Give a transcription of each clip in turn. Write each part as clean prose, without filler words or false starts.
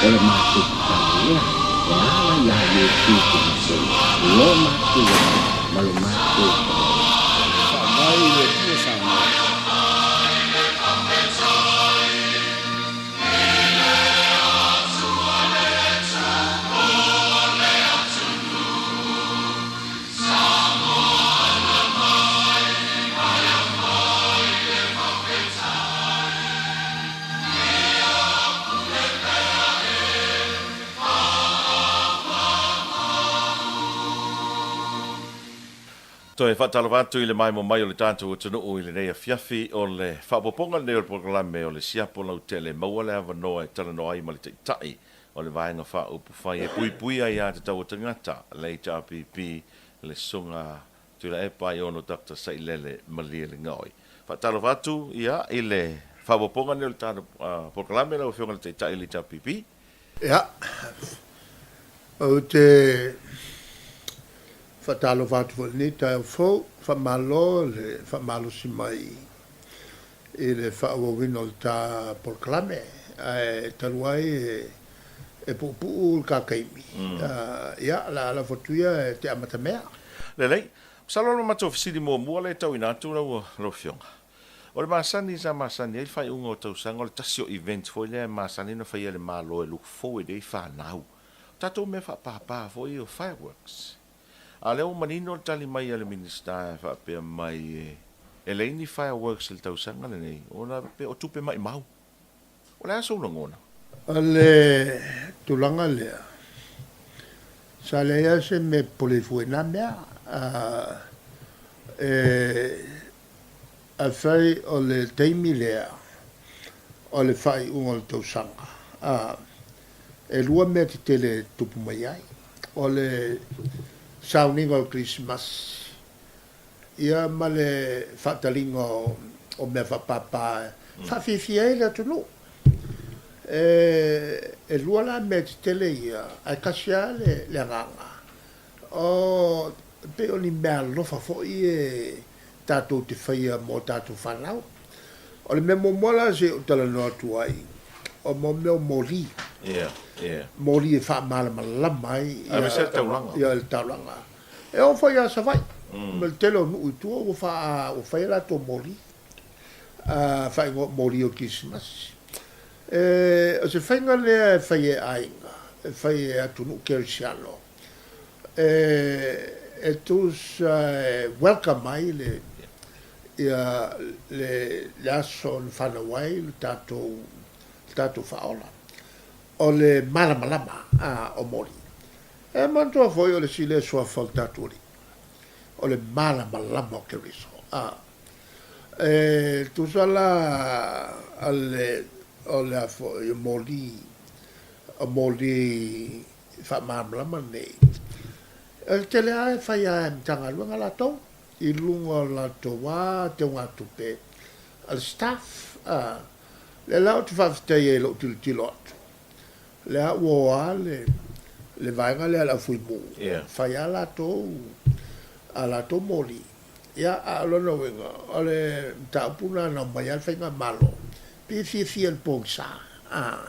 O le matou tatalo lea e ala iā Iesu Keriso lo matou Alii ma lo matou Faaola. Faavae i le Atua Samoa. Toe faatalofa atu i le maemo mai o le tatou atunuu i lenei afiafi o le faaopoopoga lenei o le polokalame o le Siapo Lautele. Maua le avanoa e talanoa ai ma le Taitai o le Vaega Faaupufai e Puipuia Aia Tatau a Tagata, le HRPP, le Susuga Tuilaepa Aiono Doctor Sailele Malielegaoi. Faatalofa atu ia i le faaopoopoga lenei o le tatou polokalame lau Afioga i le Taitai o le HRPP. Ia, ou te faatalofa atu foi i lenei taeao fou, faamalo le faamalosi mai i le faaauauina o le ta polokalame, ae talu ai e puupuu le ta taimi, ia, o le a lafo atu ia e te amatamea. Lelei. Masalo o le matou fesili muamua lea e tauina atu lau Afioga. O le masani sa masani ai le faaiuga o tausaga o le tasi o event foi lea e masani ona faia e le Malo e look forward ai fanau. O tatou mea faapapa foi ia o fireworks. A o lea ua manino le tali mai a le Minisita e faapea mai e leai ni fireworks i le tausaga lenei ona faapea o tupe maimau. O le a sou lagona? O le tulaga lea, sa leai lava se mea e popole ai fua i na mea. E afai o le taimi lea o le faaiuga o le tausaga, e lua mea tetele e tupu mai ai, o le sauniga o le Kerisimasi ia ma le faataliga o mea faapapa e faafiafia ai le atunuu. E lua la mea tetele ia, ae tasi lava le agaga, o, e pei o ni meaalofa foi e tatou te faia mo tatou fanau. O le mea muamua la se i ou talanoa atu ai, o mo mea o moli. Moli e faamalamalama ai ia le taulaga. E oo foi ia Savaii, ma le tele o nuu i tua ua faa, ua fai a latou moli, faaigoa moli o le Kerisimasi. E, o se faiga lea e fai e aiga, e fai e atunuu kerisiano, e, e tusa e welcome ai le, ia, le, le aso na fanau ai le tatou, le tatou Faaola. O le malamalama, a, o moli. E manatua foi o le isi lea suafa o le tatou Alii, o le malamalama o Keriso. A, e tusa la o le, o le a foi, o moli, o moli faamalamalama nei, o le tele lava e fai lava e Matagaluega latou, i luga o latou lava teugatupe a le staff. A, lea la ou te faafetai ai i lou tilotilo atu, Lea ua o a le le vaega lea a le aufuimu, fai a latou a latou moli. Ia, a o lona uiga, o le mataupu lena na omai ai le faigamalo, pei e fiafia i le pogisa, a,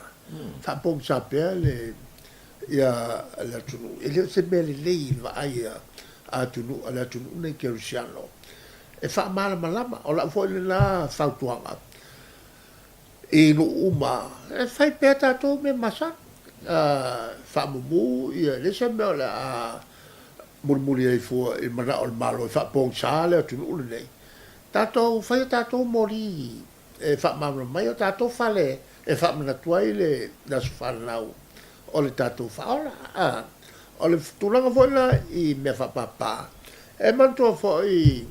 faapogisa pea le ia le atunuu. E le o se mea lelei i le vaai a atunuu a le atunuu lenei kerisiano e faamalamalama. O lau foi lena fautuaga I nuu uma, e fai pea tatou mea masani, faamumu ia, e leai se mea o le a mulimuli ai fua i manao o le Malo e faapogisa le atunuu lenei. Tatou fai a tatou moli e faamalamalama mai o tatou fale e faamanatu ai le aso fanau o le tatou faaola. O le tulaga foi la i mea faapapa, e manatua foi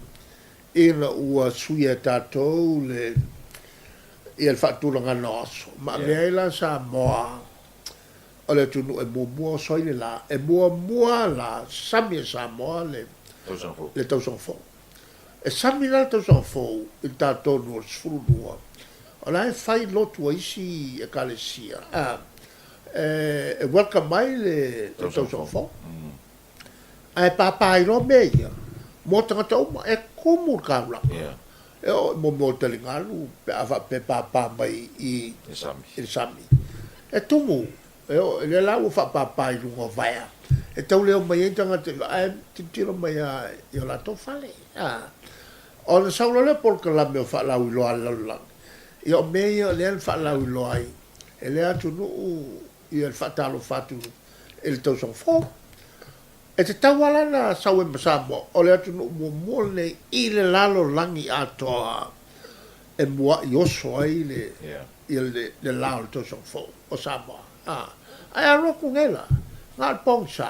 Ina ua suia e tatou le ia le faatulagaga o aso, ma avea ai la Samoa o le atunuu e muamua oso ai le la, e muamua la sami e Samoa le le tausaga fou. E sami la le tausaga fou i le ta tonu o le 12, o la e fai lotu a isi Ekalesia e welcome ai le tausaga fou. Ae pāpā ai loa mea ia mō tagata uma, e tumu le taulaga. E oo i mea o taligalu pe a faapea e pāpā mai i le sami. E tumu. E oo, lea la ua faapāpā i luga o vaea, e tau leo mai ai tagata i ae tilotilo mai lava i o latou fale. A, ona sau loa lea o polokalame o faalauiloa a le lalolagi, ia o mea ia o lea na faalauiloa ai e lea atunuu ia le faatalofa atu i le tausaga fou. E tatau lava la ona sau ai ma Samoa, o le atunuu muamua lenei i le lalolagi atoa e mua'i oso ai le le la o le tausaga fou o Samoa. Ae alu atu nei la, na o le pogisa,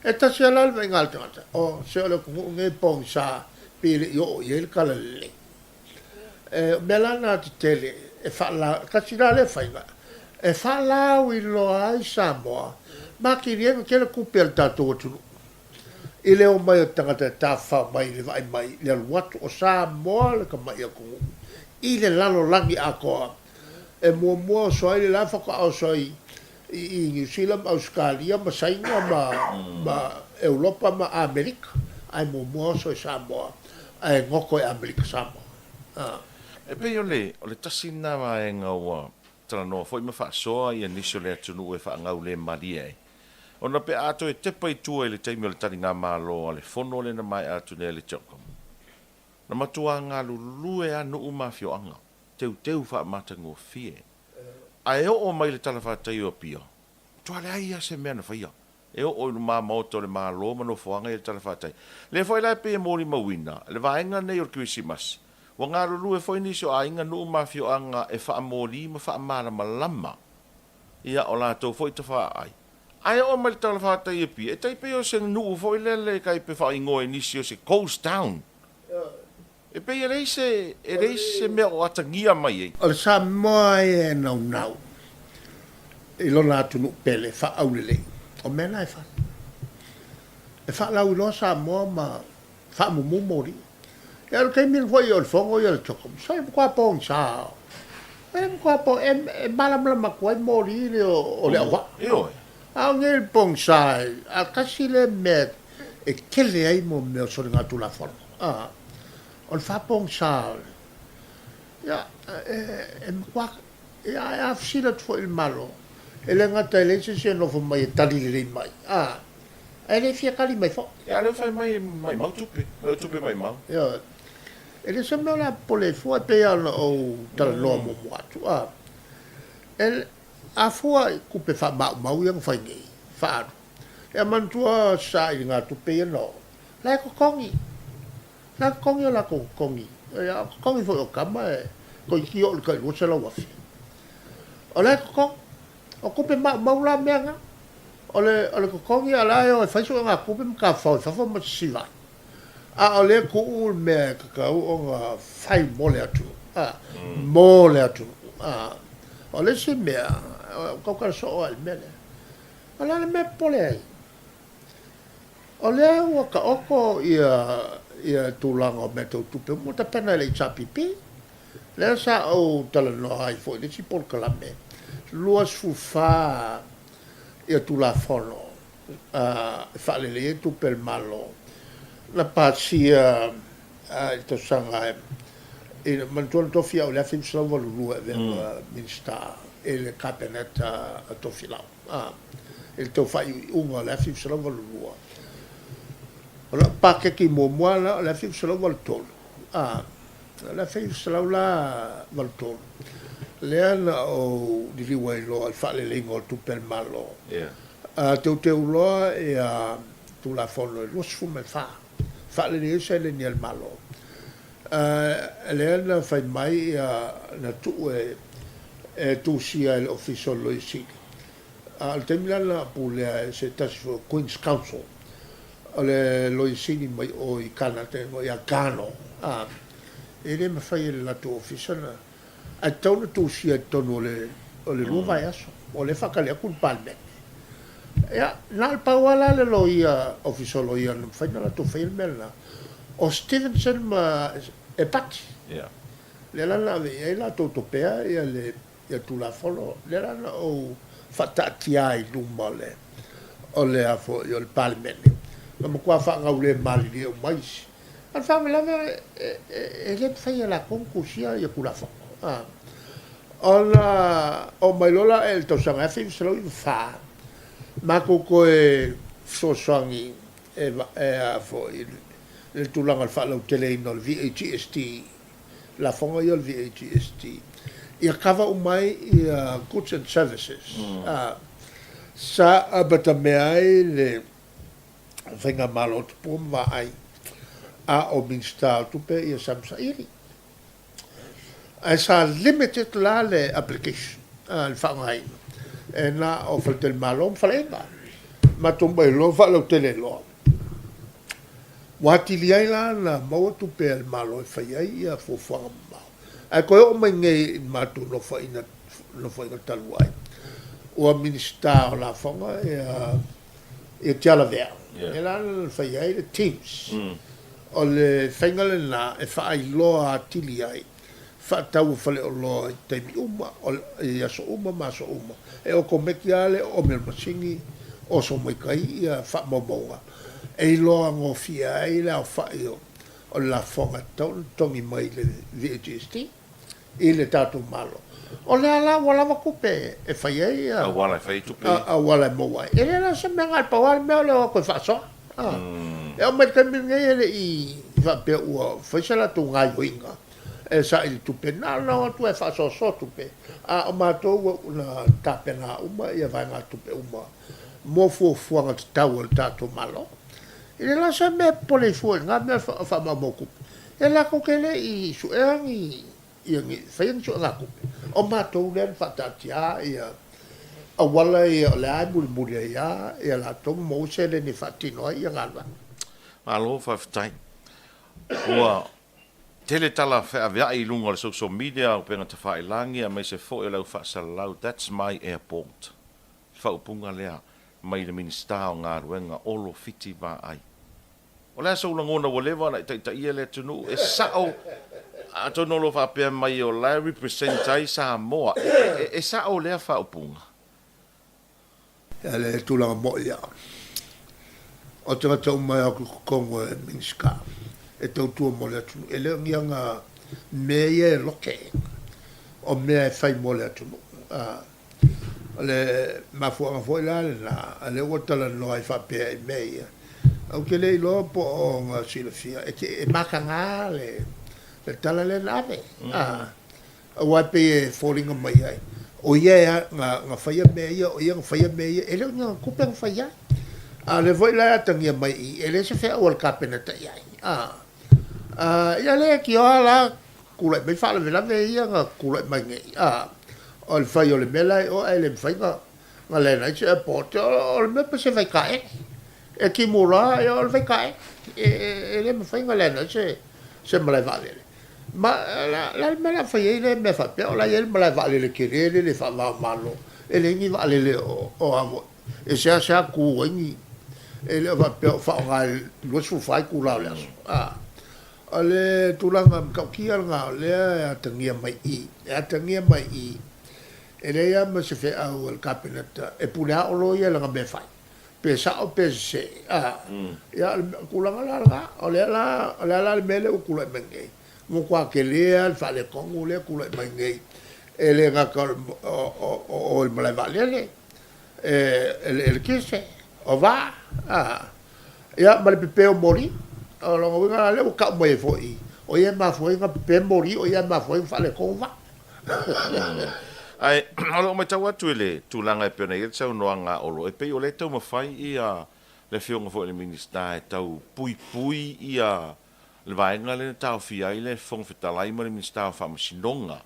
e tasi lava la le vaaiga a le tagata, oh, se o le atunuu lenei e pogisa pei e le i oo i ai le tala lelei. O mea la na tetele e faala, tasi la lea faiga e faalauiloa ai Samoa ma atili ai ona tele tupe a le tatou atunuu i le omai o tagata e tafafao mai i le vaai mai i le alu atu o Samoa le tamai atunuu i le lalolagi atoa e muamua oso ai le la faatoa oso ai i Niu Sila ma Ausetalia ma Saina ma ma Europa ma Amerika ae muamua oso i Samoa ae goto e Amerika Samoa. A. E pei o le o le tasi lena vaega ua talanoa foi ma faasoa ia nisi o le atunuu e faagaulemalie ai ona pe a toe tepa i tua i le taimi o le taligamalo a le fono lea na maea atu nei a le CHOGM. Na matua galulue a nuu ma afioaga, teuteu faamatagofie Ae oo mai le talafatai o Apia, matua leai lava se mea na faia. E oo i lumā maota o le Malo ma nofoaga ia le talafatai. Lea foi la e pei e molimauina, le vaega nei o le Kerisimasi, ua galulue foi nisi o aiga, nuu ma afioaga e faamoli ma faamalamalama ia o latou foi tafaaai. Ae oo mai le talafatai i Apia, e tai pei o se nuu foi lele kai pe faaigoa e nisi o se ghost town. E pei e leai se, e leai se mea o atagia mai ai. O le Samoa ia e naunau i lona atunuu pele faaaulelei, o mea na e fai. E faalauiloa Samoa ma faamumu moli. Ia o le taimi foi o le fono ia o le CHOGM, so e matua pogisa lava. E matua po, e, e malamalama atu ai moli le o le auvaa. Ioe. A o nei le pogisa, a tasi lea mea e tele ai mo mea o soligatulafono. A, o le faapogisa o le, ia, e, e matua, ia, ae a fesili atu foi i le Malo, e le gata e leai se isi e nofo mai e tali lelei mai, a, ae le fia tali mai foi. Ia, a lea ua fai mai e maimau tupe, o tupe maimau. Ioe. E le o se mea o le a popole ai fua, e pei lava ona ou talanoa muamua atu, a, e, a fua i tupe faamaumau ia na fai nei, faaalu, Ia manatua sailiga tupe ia na oo. La e totogi. La e totogi o latou totogi. Ia o totogi foi o tama e toeitiiti oo i le tai 200,000. O la e totogi. O tupe maumau la mea na. O le, o le totogi a la e o e fai suegatupe ma tafafao i fafo ma sisiva ai. A o lea e tuu le mea e tatau ona fai mo le atunuu. A, mo le atunuu. A, o le isi mea, ua tautala soo lava i le mea lea. O le a le mea e popole ai? O lea ua taoto ia tulaga o mea tau tupe uma ua tapena e le HRPP. Lea sa ou talanoa ai foi i le isi polokalame, 24 ia Tulafono e faalelei ai tupe a le Malo na pasia i le tausaga e, manatua na tofi au i le 1982 e avea ma Minisita i le Kapeneta a Tofilau, i le tau faaiuiuga o le 1982. O lau paketi muamua la o le 1983, o le 1983 lea na ou liliu ai loa i le faaleleiga o tupe a le Malo. Teuteu loa ia Tulafono e 24. Faalelei ai seleni a le Malo. Lea na fai mai na tuu e tusia e le Ofisa o le Loia Sili. A o le taimi la na pulea e se tasi foi o Queen's Counsel, o le Loia Sili mai o i Kanata e igoa ia Garno, e le mafai e le latou Ofisa na Ae tatau ona tusia i totonu o le o le lua vaiaso, o lea e faatali atu le Palemene. Ia, na o le pau lava la le loia, Ofisa o Loia na mafai ona latou faia le mea lena, o Stevenson ma Epati. Lea la na ave i ai latou topea ia le ia Tulafono, lea la na ou faataatia ai i luma o le o le a foi o le Palemene, na matua faagaule malilie uma isi. A o le faalavelave e le mafai e latou ona tusia ia Tulafono. Ona oo mai loa la i le tausaga 1994, matou toe fesoasoani e a foi i le tulaga o le faalauteleina o le VAGST, lafoga ia o le VAGST, ia kava uma ai ia goods and services. Sa amatamea ai le Faigamalo o Tupua ma Vaai, a o Minisita o Tupe ia Sam Saili. Ae sa limited la le application, le faaaogaina e na o faletalimalo ma faleaiga. Matou mai loa faalautele loa. Ua atili ai la ona maua tupe a le Malo e fai ai ia fuafuaga mamao. Ae toe oo mai nei i le matou nofoaiga, nofoaiga talu ai, ua Minisita o Lafoga ia ia Tialavea, lea la na fai ai le TIMS. O le faiga lena e faailoa atili ai faatau o faleoloa i taimi uma, i aso uma ma aso uma. E okomeki lava le oomi o le masini, oso mai tai ia faamaumauga e iloa gofie ai le aofai o le lafoga e tatau ona totogi mai i le VAGST. i le tatou Malo. O lea la ua lava tupe e fai ai auala e fai ai tupe auala e maua ai. E le la o se mea na o le pau lava le mea o le o atu e faasoa. E oo mai i le taimi lenei e le i faapea ua fai se latou gaoioiga e saili tupe, na ona o atu e faasoasoa tupe, a o matou ua tapena uma ia vaegatupe uma mo fuafuaga tatau a le tatou Malo. E le la se mea e popole ai fua i lena mea o faamaumau tupe. E latou te le i suea ni, ia ni, faia ni suegatupe. O matou lea na faataatia ia auala ia o lea e mulimuli ai lava ia latou ma maua seleni e faatino ai ia galuega. Malo faafetai. Ua tele tala feaveai i luga o le social media, upega tafailagi aemaise foi o le au faasalalau That's my airport. Le faaupuga lea mai le Minisita o Galuega Olo Fiti Vaai. O le a sou lagona ua leva ona e taitaia le atunuu? E sao, atonu o lo o faapea mai o la e represent ai Samoa. E sao lea faaupuga? Ia le tulaga moi ia, o tagata uma e o atu i totonu e Minisita e tautua mo le atunuu, e le o ni aga mea ia e lote, o mea e fai mo le atunuu. O le mafuaaga foi la lena, lea ua talanoa ai faapea i mea ia, ou te le iloa po o na silafia, e mataga le tala lea na ave, aua e pei e foliga mai ai, o ia na faia mea ia, o ia na faia mea ia, e le o ni ana tupe na fai ai. A o lea foi la e atagia mai i i, e leai se feau a le Kapeneta i ai. Ia lea e tioa la tulai mai faalavelave ia na tulai mai nei, a, o le fai o le mea la i o ae le mafai na, na land ai se airport, o le mea pe se vaitaele. E timu loa, ia o le vaitaele. E, e, e le mafai na land ai se, se malae vaalele. Ma, la, la le mea la fai ai le mea faapea, o la e i ai le malae vaalele tele lele faava o Malo, e leai ni vaalele o, o a foi, e seasea tu ai ni, e le o faapea o faaaoga i le 24 itula o le aso. A. O le tulaga matautia lena o lea e atagia mai i i, e atagia mai i i, e leai lava ma se feau a le Kapeneta e pule lava Olo ia i lana mea e fai, pe sao pe sese, a, ia o le tulaga la lena, o lea la, o le a la le mea lea ua tulai mai nei, ua matua tele lava le faaletonu lea e tulai mai nei, e le gata o o i le malae vaalele, e le eletise, o vaa, a. Ia, ma le pepe o moli. O lona uiga la lea ua tau mai ai foi, o ia e mafua ai ona pepe moli, o ia e mafua ai ona faaletonu vaa. Ae o lo o matau atu i le tulaga e pei ona i ai le saunoaga a Olo, e pei o lea e taumafai ia le Afioga foi i le Minisita e tau puipui ia le vaega lea na taofia ai le Fofoga Fetalai ma le Minisita o Faamasinoga.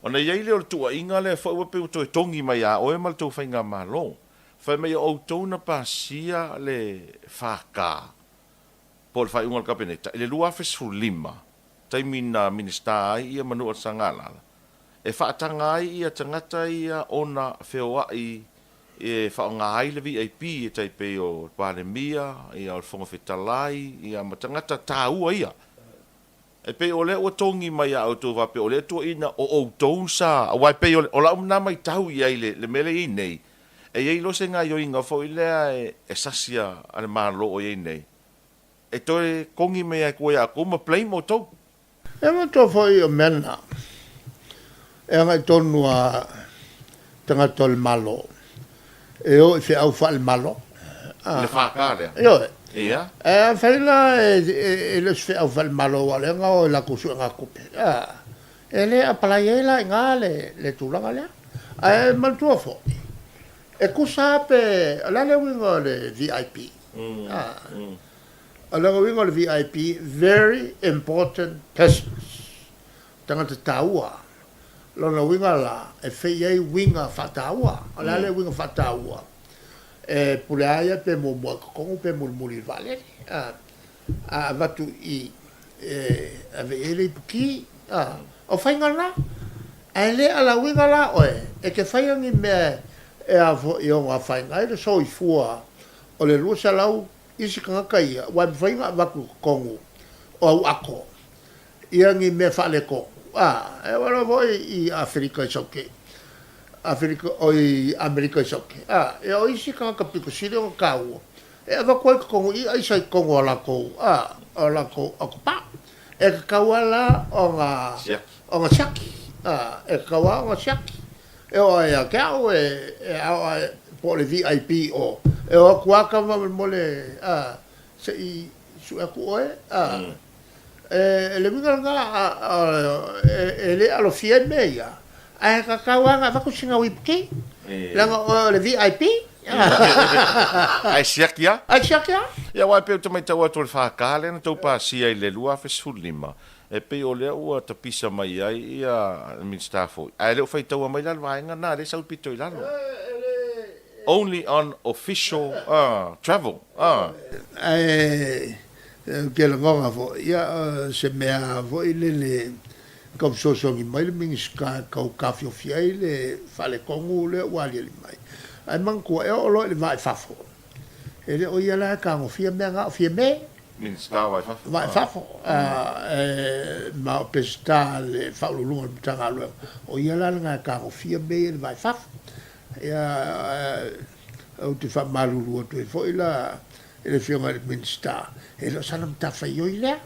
Ona i ai lea o le tuuaiga lea foi ua pei ua toe togi mai ia oe ma le tou Faigamalo. Fai mai o outou na pasia le FK po o le faaiuga a le Kapeneta i le 2015, taimi na Minisita ai ia Manu'a Sagalala, e faataga ai ia tagata ia ona feoa'i e faaaoga ai le VIP e tai pei o le Palemia, ia o le Fofoga Fetalai, ia ma tagata taua ia. E pei o lea ua togi mai ia outou faapea o lea tuuaiina o outou sa, aua e pei o lau lena matau i ai i le mea lea e i ai nei, e i ai loa se gaoioiga foi lea e sasi a le Malo o i ai nei, e toe togi mai ai tua ia outou ma blame outou. E manatua foi o mea na. E agai tonu a tagata o le Malo e o i feau faale-Malo. Le FK lea? Ioe. Ia. Ae afai la e le o se feau faale-Malo aua o lea na o i latou suegatupe, e le apalai ai la i ina le tulaga lea. Ae manatua foi, e tusa lava pe, o le a le uiga o le VIP? O le uiga o le VIP, Very Important Persons. Tagata taua. Lona uiga la, e fai i ai uiga faataua. O le a le uiga faataua? E pule lava ia pe muamua i totonu pe mulimuli i le vaalele. A avatu i i, e ave i ai le ipuki. O faiga na. Ae le alauiga la oe, e te faia ni mea e a foi e ono afaina ai le soifua o le 200 isi tagata ia, aua e mafai ona avatu i totonu o au ato ia ni mea faaletonu, a, e oo lava foi i Aferika i Saute, Aferika, oi, Amerika i Saute, a, ia o isi tagata pito sili ona taua, e avatu ai i totonu i aisa i totonu o a latou, a, o latou autopā. E tatau lava la ona, ona siaki, a, e tatau lava ona siaki. E oo lava ia te au, e, e, a oo lava, po o le VIP o, e o atu lava tama faamolemole, a, se i sue atu oe, a. E le uiga lena e le alofia ai mea ia, ae tatau lava ona avatu sina whipki, leaga o oe o le VIP. Ae siaki lava. Ae siaki lava. Ia aua e pei ou te matau atu o le FK lea na tou pasia i le 2015, e pei o lea ua tapisa mai ai ia le Minisita foi, ae le o faitaua mai la le vaega lena lea e sau i le pito i lalo. Only on official travel. Ae ou te lagona foi, ia, o se mea foi lele tau fesoasoani mai le Minisita e tau taofiofi ai le faaletonu lea ua aliali mai. Ae manatua, e oo loa i le va i fafo, e le o ia la e tagofia mea na, o Fiame. Minisita o Va i Fafo. Va i Fafo. Ma o Peseta le Faauluuluga o le Matagaluega, o ia la lena e tagofia mea ia i le va i fafo. Ia, ou te faamalulu atu ai foi la i le Afioga i le Minisita, e le o sana matafaioi lea.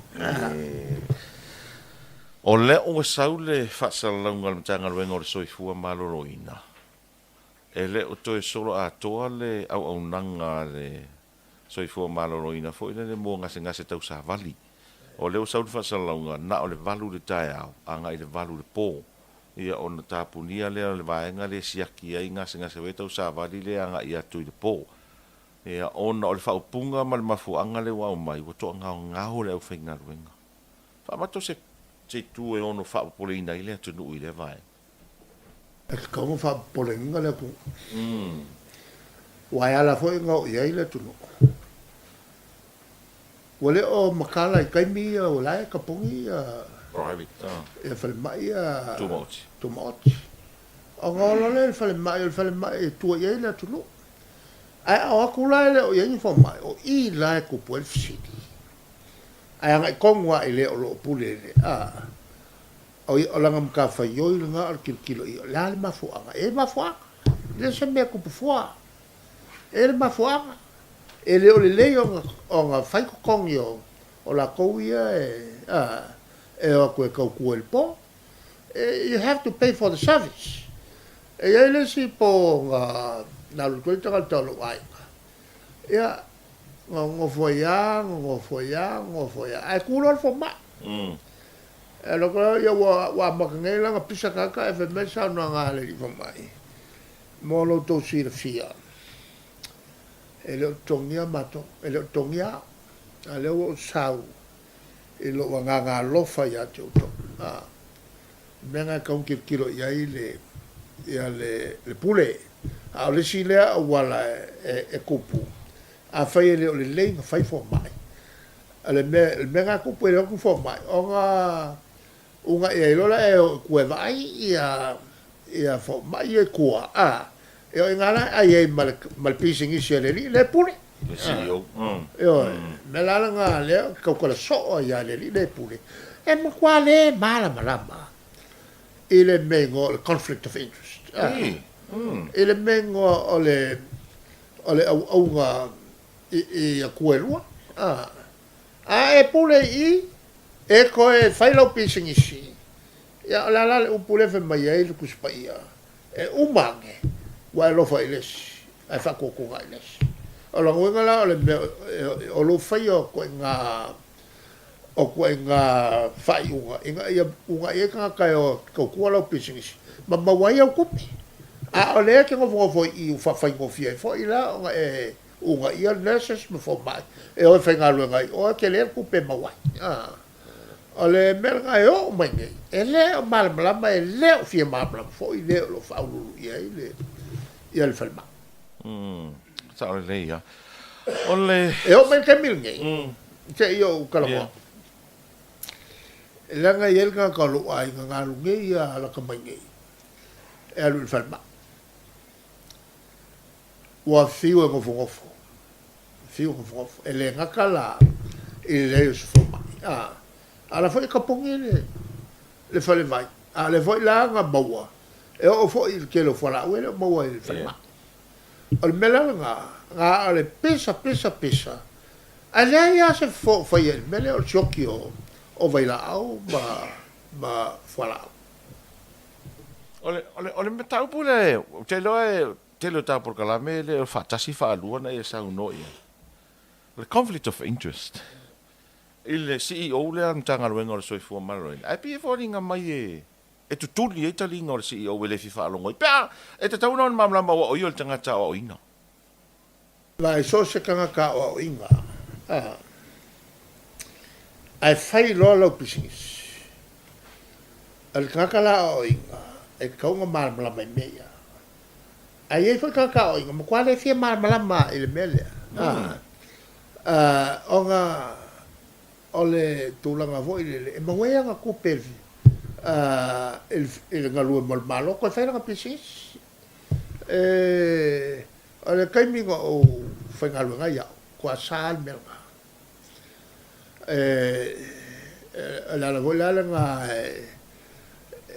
O lea ua sau le faasalalauga a le Matagaluega o le Soifua Maloloina, e le o toe solo atoa le auaunaga a le Soifua Maloloina foi lele mo gasegase tau savali. O lea ua sau le faasalalauga, na o le valu i le taeao agai i le valu i le po. Ia ona tapunia lea o le vaega lea e siaki ai gasegase foi tau savali lea agai atu i le po. Ia ona o le faaupuga ma le mafuaaga lea ua aumai, ua toagaogao le aufaigaluega. Faamata o se itu e ono faapopoleina ai le atunuu i lea vaega. E tatau ona faapopoleina le atunuu. Aua e ala foi ona oo i ai le atunuu. Ua le o matala i taimi ia o la e tapuni ia ia falemai ia tumaoti. Tumaoti. Ona ola lea i le falemai, o le falemai e tua i ai le atunuu. Ae a o atu la e le o i ai ni fomai, o i la e tupu ai le fesili. Ae agai tonu lava i le o lo o pule i le, a, o lana matafaioi lena o le tilotilo i ai, o le a le mafuaaga? E i ai mafuaaga. E le o se mea tupu fua. E i ai le mafuaaga. E le o lelei ona fai totogi o latou ia e o atu e tautua i le po. You have to pay for the service. E i ai le isi po na alu atu ai le tagata o lou aiga, ia, na nonofo ai lava, nonofo ai lava, nonofo ai lava, ae tu loa le fomai. E alu atu la, ia ua amata nei la ona pisa tagata ae fai mai le saunoaga a le alii fomai, Mo lo outou silafia, E le o totogia matou, e le o totogia au, a o lea ua ou sau i lou agaga alofa ia te outou. A, o le mea lena e tatau ona tilotilo i ai le, ia le, le pule. A o le isi lea auala e, e tupu, afai e le o lelei ona fai fomai, o le mea, le mea lena e tupu e le o atu fomai, ona Unaia ai loa la e o i tua e vaai ia ia fomai ia i tua, a, e o i ina la e ai ai ma le ma le pisinisi a le alii lea e pule. Le CEO. Ioe, mea la lena lea ou te tautala soo ai lava i le alii lea e pule, e matua le malamalama i le mea igoa o le conflict of interest, a, i le mea igoa o le o le auauna i i atua e lua, a. A e pule i i, e toe fai lau pisinisi Ia, o le a la le upu lea e fai mai ai le Tusi Paia, E uma ane, ua e alofa i le isi, ae faatuatuga i le isi. O lona uiga la o le mea o lou faia o ituaiga o ituaiga faaiuga ina ia uunai ai tagata e o e tautua lau pisinisi ma maua ai au tupe. A o lea e te nofonofo i i ua faafaigofie ai foi la ona e uunaia nurses ma fomai e o e faigaluega ai oe, tele le tupe e maua ai. O le mea lena e oo mai nei, e le o malamalama, e le o fia malamalama foi le o lo o faauluulu i ai le, ia le falemai. Mm, sao lelei ia. O le... E oo mai le taimi lenei, se i ou talanoa. Leaga e i ai le tagata o lou aiga na alu nei ia lata mai nei, e alu i le falemai. Ua fiu e nofonofo, Fiu nofonofo. E le gata la i le leai o se fomai, a, a o la foi e tapuni le, le falevai. A o lea foi la na maua, e oo foi i le tele o fualaau e le o maua i le falemai. O le mea la lena, na o le pisa, pisa, pisa, ae leai lava se fofo o faia i le mea lea o le sioki o, o vailaau ma, ma fualaau. O le, o le, o le mataupu lea, ou te iloa e tele o ta polokalame e le o faatasi faalua na e saunoa i ai. O le conflict of interest i le CEO lea o le Matagaluega o le Soifua Maloloina, ae pei e foliga mai e e tutuli ai taliga o le CEO e le fia faalogo ai pe a e tatau ona malamalama aua o ia o le tagata aoaoina. Vaai so o se tagata aoaoina ae fai loa lau pisinisi. O le tagata la aoaoina e tatau ona malamalama i mea ia. Ae i ai foi tagata aoaoina matua le fia malamalama i le mea lea, ona o le tulaga foi lele e maua ai ana tupe i le galue mo le Malo toe fai lana pisinisi. O le taimi na ou faigaluega ai au, ua sa le mea lena. O le ala foi la lena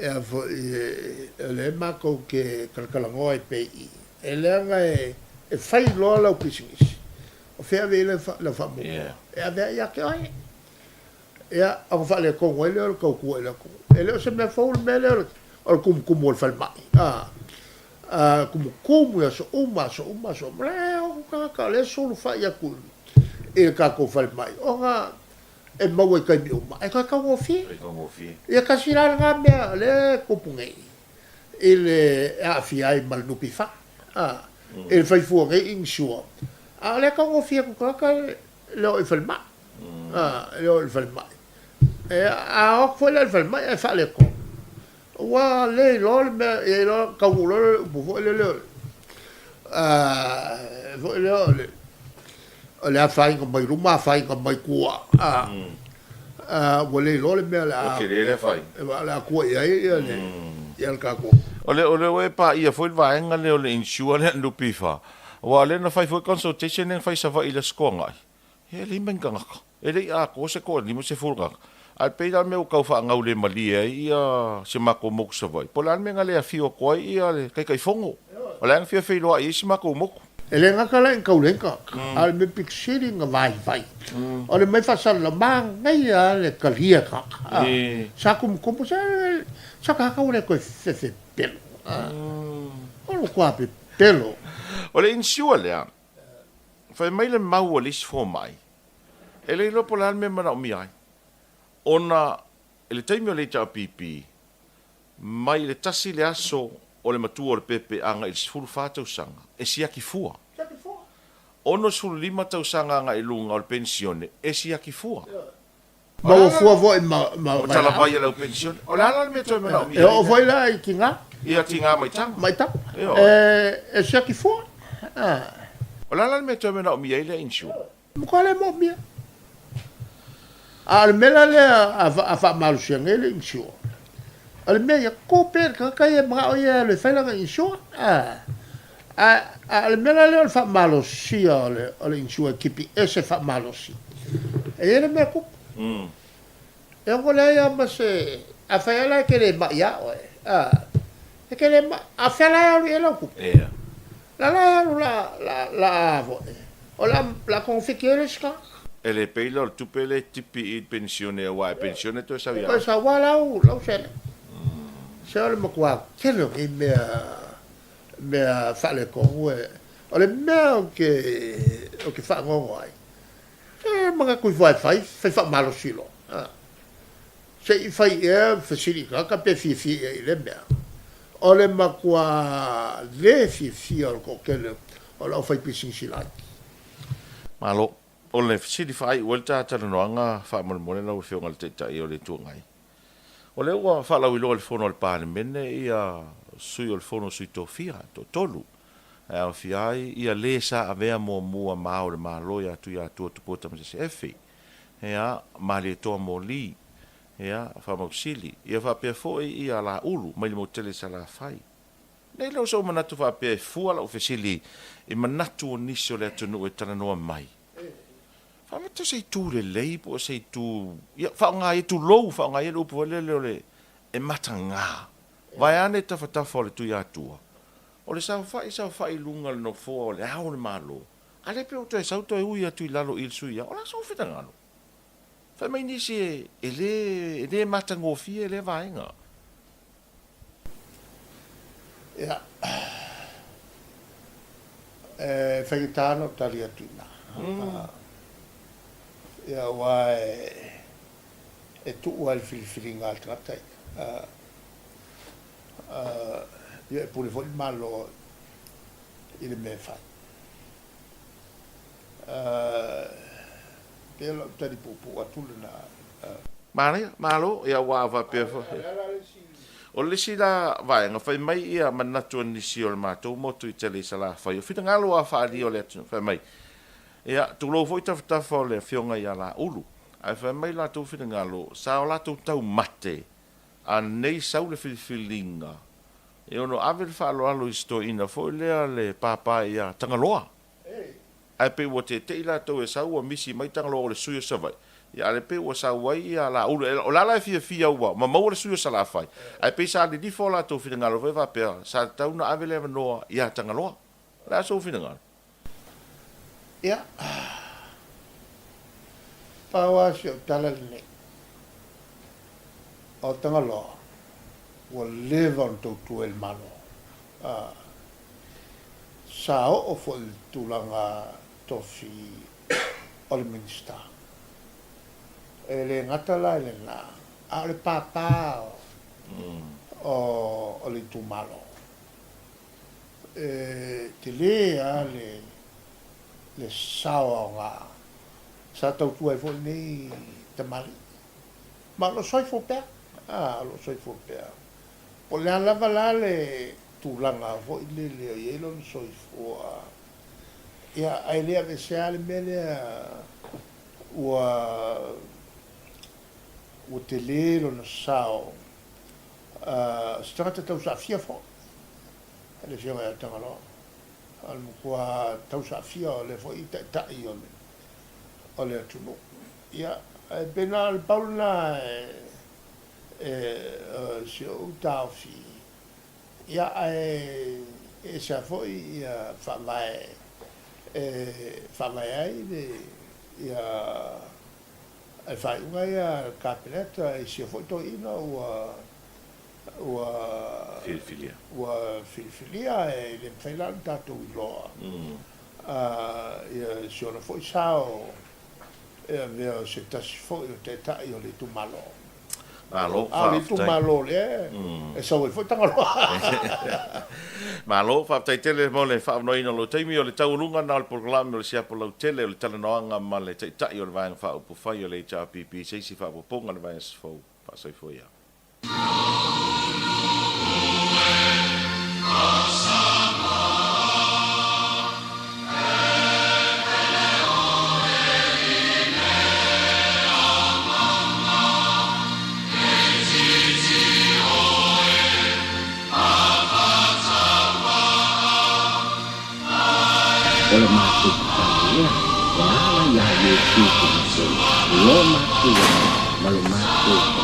e a foi o lea matou te talatalanoa ai pea i i, e leaga e fai loa lau pisinisi, o fea e ave i ai lau faamuamua? E ave lava ia te oe. Ia, ona faaletonu ai lea o le tautua i le atunuu. E le o se mea fou le mea lea o le tumutumu o le falemai, a, a tumutumu i aso uma, aso uma, aso uma. Leai, o ou tagata o lea e sulufai atu i le tatou falemai ona e maua i taimi uma, e toe taugofie. Toe taugofie. Ia tasi la lena mea o lea e tupu nei i le e aafia ai ma le NPF, a, i le fai fua nei insure, a o lea e taugofie atu tagata le oo i falemai. E o i le falemai. E a o atu foi la i le falemai ae faaletonu. Ua le iloa le mea, ia iloa, taunuu loa le upu foi lele o le, foi lea o le, o le afaina mai luma afaina mai tua. Ua le iloa le mea o le a, Ua tele le afaina. O le a tua i ai ia le, ia le tatou. O le, o lea ua e paia foi le vaega lea o le insure lea a le NPF, aua o lea na fai foi consultation lea na fai i Savaii i le Aso Toonai. E leai ma ni tagata. E le i atoa se toa-50 tagata. Ae pei la o le mea ua tau faagaulemalie ai ia si matou motu Savaii, po o le a le mea na le afio atu ai ia le Taitaifono. O le a na fia feiloai ai si matou motu. E le gata la i tau leai tagata, a o le mea pito sili ona vaivai, o le mai faasalalau, manaia lava le talia e tagata. Sa tumutumu, sa tagata ua le toe fefepelo. O le matua pepelo. O le insure lea, Fai mai le mau a le isi fomai, e le iloa po o le a le mea e manaomia ai, ona i le taimi o le HRPP, mai le tasi le aso o le matua o le pepe agai i le 14 tausaga, e siaki fua. 65 tausaga agai i luga o le penisione, e siaki fua. Maua fua foi ma ma talavai e lau penisione. O le a la le mea e toe manaomia ai? E oo foi la i tina. Ia, tina maitaga. Maitaga. E siaki fua. O le a la le mea e toe manaomia ai lea insure? Matua le moomia. A o le mea la lea a faamalosia nei le insure, o le mea ia tupe le tagata ia e manao ia e alu e fai lana insure. A o le mea la lea o le faamalosia o le insure e tipi ese faamalosi, e i ai le mea tupu. E ono leai lava ma se, afai lava la e te le mai ia oe, a, e te le mai, a o fea la e alu i ai lau tupe? La la e alu la, la, la a foi, o le a, le a togafiti ai le isi tagata. E le pei la o le tupe lea e tipi i le penisione aua e penisione toe sau ia oe. Toe sau lava lau, lau seleni. Se o le matua tele o nei mea mea faaletonu e o le mea ou te ou te faanoano ai, e manatu ifo lava e fai, fai faamalosi loa. A. Se i fai ea fesili i tagata pe fiafia ia i lea mea. O le matua le fiafia o le toatele o le aufaipisinisi laiti. Malo. O le fesili faaiu ai le ta talanoaga faamolemole lau Afioga i le Taitai o le Itu Agai. O lea ua faalauiloa i le Fono a le Palemene ia sui o le Fono a Sui Tofia e toatolu, e aofia ai ia le sa avea muamua ma Ao o le Malo ia Tuiatua Tupua Tamasese Efi, ia Malietoa Moli, ia Faamausili, ia faapea foi ia Laulu mai le Motele i Salafai. Nei lea o sou manatu faapea e fua lau fesili i manatu o nisi o le atunuu e talanoa mai. Faamata se itu lelei po o se itu, ia faaaoga ai, tulou, faaaoga ai le upu foi lele o le e mataga. Vaeane tafatafa o le Tuiatua, o le saofai saofai i luga o le nofoa o le Ao o le Malo, a lea pei ua toe sau toe ui atu i lalo i le sui ao. O le a sou finagalo? Fai mai nisi e le, e le matagofie lea vaega. Ia, e faigata ona ou tali atu i ina. Ia, aua e tuu lava i le filifiliga a le tagata ia. Ia, e pule foi le Malo i le mea e fai. Pei o lau tali puupuu atu lena. Manaia, malo, ia aua a faapea foi. O le isi la vaega, fai mai ia manatu o nisi o le matou motu i tele i Salafai, o finagalo lava faaalia o le atunuu, fai mai, ia, tulou foi tafatafa o le afioga ia Laulu, ae fai mai latou finagalo, sa o latou taumate, a nei sau le filifiliga, e ono ave le faaaloalo i si toeaina foi lea le papa ia Tagaloa. Ae pei ua tete'i latou e sau ua misi mai Tagaloa o le sui o Savaii, ia a le pei ua sau ai ia Laulu. O le a la e fiafia ua ma maua le sui o Salafai, ae pei sa lilifa o latou finagalo foi faapea sa tatau ona ave le avanoa ia Tagaloa. O le a sou finagalo? Ia, pau lava si au tala lenei, o Tagaloa ua leva ona tautua i le Malo. Sa oo foi i le tulaga tofi o le Minisita. E le gata la i lena, a o le pāpā o le itumalo. E tele lava le sao aoga sa tautua ai foi lenei tamalii. Ma o lo o soifua pea, o lo o soifua pea. Po o le a lava la le tulaga foi lele o i ai lona soifua, ia, ae le aveesea lava le mea lea ua, ua tele lona sao, o se tagata tausaafia foi, le Afioga ia Tagaloa. O le matua tausaafia o lea foi taitai o le, o le atunuu. Ia, e pei na o le pau lena e E si ou taofi, ia ae ese lava foi ia faavae e faavae ai le ia le faaiuga ia a le Kapeneta i sia foi toeaina ua ua Filifilia. Ua filifilia ae le mafai la ona tatou iloa ia si ona foi sao e avea o se tasi foi o taitai o le itumalo. Malo, A o le itumalo lea e sau ai foi Tagaloa. Malo, faafetai tele mo le faaavanoaina o lou taimi. O le taualuga lena o le polokalame o le Siapo Lautele o le talanoaga ma le Taitai o le Vaega Faaupufai o le HRPP se isi faaopoopoga o le Vaega Sefou. Faasoifua ia. O le matou tatalo lea e ala iā Iesu Keriso lo matou ola ma lo matou.